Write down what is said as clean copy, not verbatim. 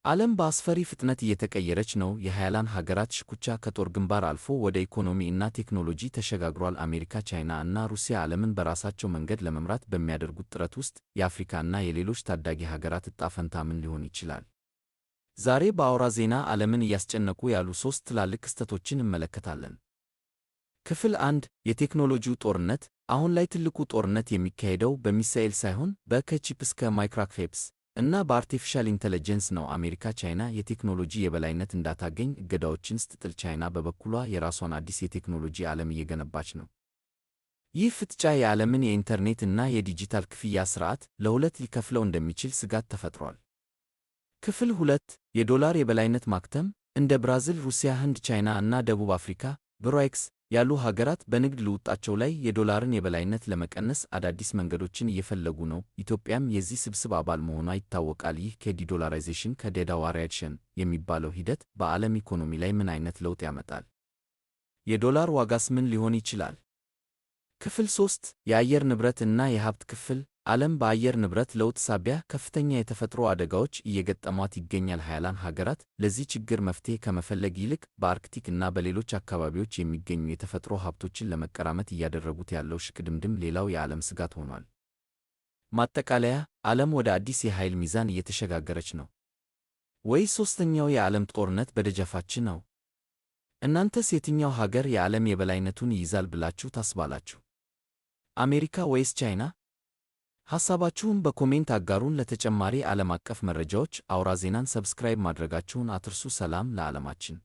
ዓለም በአስፈሪ ፍጥነት እየተቀየረች ነው። የሀያላን ሀገራት ሽኩቻ ከጦር ግንባር አልፎ ወደ ኢኮኖሚ እና ቴክኖሎጂ ተሸጋግሯል። አሜሪካ፣ ቻይና እና ሩሲያ ዓለምን በራሳቸው መንገድ ለመምራት በሚያደርጉት ጥረት ውስጥ የአፍሪካ እና የሌሎች ታዳጊ ሀገራት ዕጣ ፈንታ ምን ሊሆን ይችላል? ዛሬ በአውራ ዜና ዓለምን እያስጨነቁ ያሉ ሦስት ትላልቅ ክስተቶችን እንመለከታለን። ክፍል 1፣ የቴክኖሎጂው ጦርነት። አሁን ላይ ትልቁ ጦርነት የሚካሄደው በሚሳኤል ሳይሆን በከ chip እስከ microchips እና በ artificial intelligence ነው። አሜሪካ ቻይና የቴክኖሎጂ የበላይነት እንዳታገኝ እገዳዎችን ስትጥል፣ ቻይና በበኩሏ የራሷን አዲስ የቴክኖሎጂ ዓለም እየገነባች ነው። ይህ ፍጥጫ የዓለምን የኢንተርኔት እና የዲጂታል ክፍያ ሥርዓት ለሁለት ሊከፍለው እንደሚችል ስጋት ተፈጥሯል። ክፍል 2፣ የዶላር የበላይነት ማክተም። እንደ ብራዚል፣ ሩሲያ፣ ህንድ፣ ቻይና እና ደቡብ አፍሪካ ብሪክስ ያሉ ሀገራት በንግድ ልውውጣቸው ላይ የዶላርን የበላይነት ለመቀነስ አዳዲስ መንገዶችን እየፈለጉ ነው። ኢትዮጵያም የዚህ ስብስብ አባል መሆኗ ይታወቃል። ይህ ከ de-dollarization ከ de-dollarization የሚባለው ሂደት በዓለም ኢኮኖሚ ላይ ምን አይነት ለውጥ ያመጣል? የዶላር ዋጋስ ምን ሊሆን ይችላል? ክፍል 3፣ የአየር ንብረት እና የሀብት ክፍል። ዓለም በአየር ንብረት ለውጥ ሳቢያ ከፍተኛ የተፈጥሮ አደጋዎች እየገጠሟት ይገኛል። ሀያላን ሀገራት ለዚህ ችግር መፍትሔ ከመፈለግ ይልቅ በአርክቲክ እና በሌሎች አካባቢዎች የሚገኙ የተፈጥሮ ሀብቶችን ለመቀራመት እያደረጉት ያለው ሽቅድምድም ሌላው የዓለም ስጋት ሆኗል። ማጠቃለያ፣ ዓለም ወደ አዲስ የኃይል ሚዛን እየተሸጋገረች ነው ወይ? ሦስተኛው የዓለም ጦርነት በደጃፋችን ነው? እናንተስ የትኛው ሀገር የዓለም የበላይነቱን ይይዛል ብላችሁ ታስባላችሁ? አሜሪካ ወይስ ቻይና? ሐሳባችሁን በ comment አጋሩን። ለተጨማሪ ዓለም አቀፍ መረጃዎች አውራ ዜናን subscribe ማድረጋችሁን አትርሱ። ሰላም ለዓለማችን።